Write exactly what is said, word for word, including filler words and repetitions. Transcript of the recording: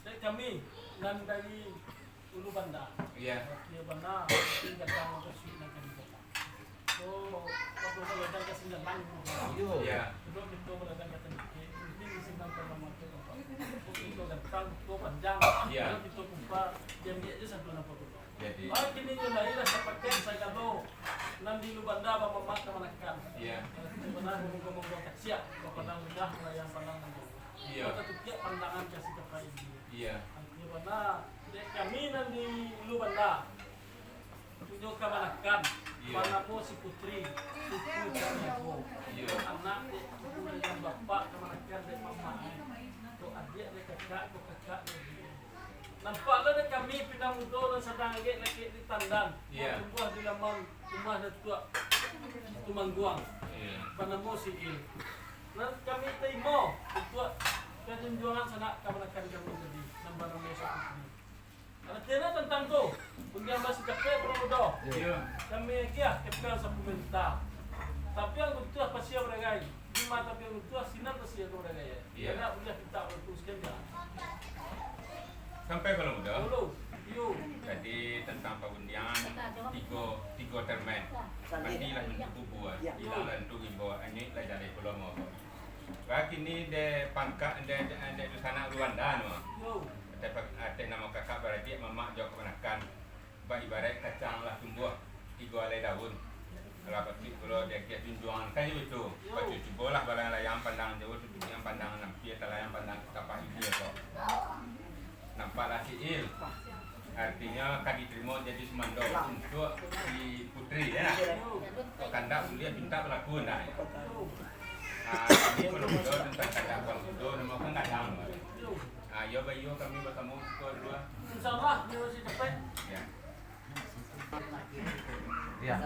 Dek kami nan dari Ulu Banda. Iya. Iyo bana, tinggakan mukasuik nan kami datang. So, waktu kalau datang ka Singgalang. Iyo. Iya. Duduk di tu berada ka Tandike, mungkin di Singgalang pernah mampir. Waktu itu datang, tu panjang. Iya. Kalau kita kumpa, diambil aja satu nama tu. Jadi. Ah, kini nyo lai lah sapakai sagalo nan di Ulu Banda bamamak kamanakan. Iya. Di mana ngomong-ngomong kasiak, bapadang lidah, malayang pandang. Iya. Mata tutiak pandangan ka si kapai ini. Iya. Artinyo bana, dek kami nan di Ulu Banda, punyo kamanakan, iya, banamo si Putri, suku Caniago. Iya. Anak dek ibu dengan bapak, kamanakan dek mamak, ko adiak dek kakak, ko kakak dek adiak. Nampak lah dek kami pinang mudo nan sadang agek lakek di tandan, iya, tumbuah di laman rumah Datuak Tumangguang, iya, banamo si Il. Nan kami tarimo untuak kajunjuangan sanak kamanakan kami tadi, nan banamo si Putri. Artinyo tantang tu, undian basi capek, Bro Mudo. Iya. Kami agiah ka Pian Sapuluah Minta. Tapi ang butuah pasia baragai. Di mata Pian butuah, sinan pasia ka baragai. Iya. Indak buliah pintak waktu saketek. Sampai Bro Mudo. Dulu. Iyo. Tadi tantang pagundiangan tigo, tigo termen. Padi lah nuntuak bubua, iya, bilang lah nuntuak imbau, anyuik lah jaleh pulo mangko. Kini dek pangka, dek, dek, dek dunsanak Ulu Banda tu. Yo. Ateh pa-, ateh namo kakak baradiak, mamak jo kamanakan. Ba ibaraik kacang lah tumbuah tigo alai daun. Kalau patuik pulo diagiah junjuangan, kan jo itu. Yo. Patuik cubolah balayang-layang pandang jauah, tutuik nan pandang ampia, talayang pandang ka tapak ilia ko. Nampaklah si Il. Artinyo ka ditarimo jadi sumando untuak si Putri, yo. Kok kandak buliah pintak balaku, ndak? Ah, ini kalau mudo tantang kandak urang mudo, namo kan kadang. Ah, iyo, ba iyo kami basamo siko dulu, ah. Insyaallah, iyo si capek. Yo. Yo.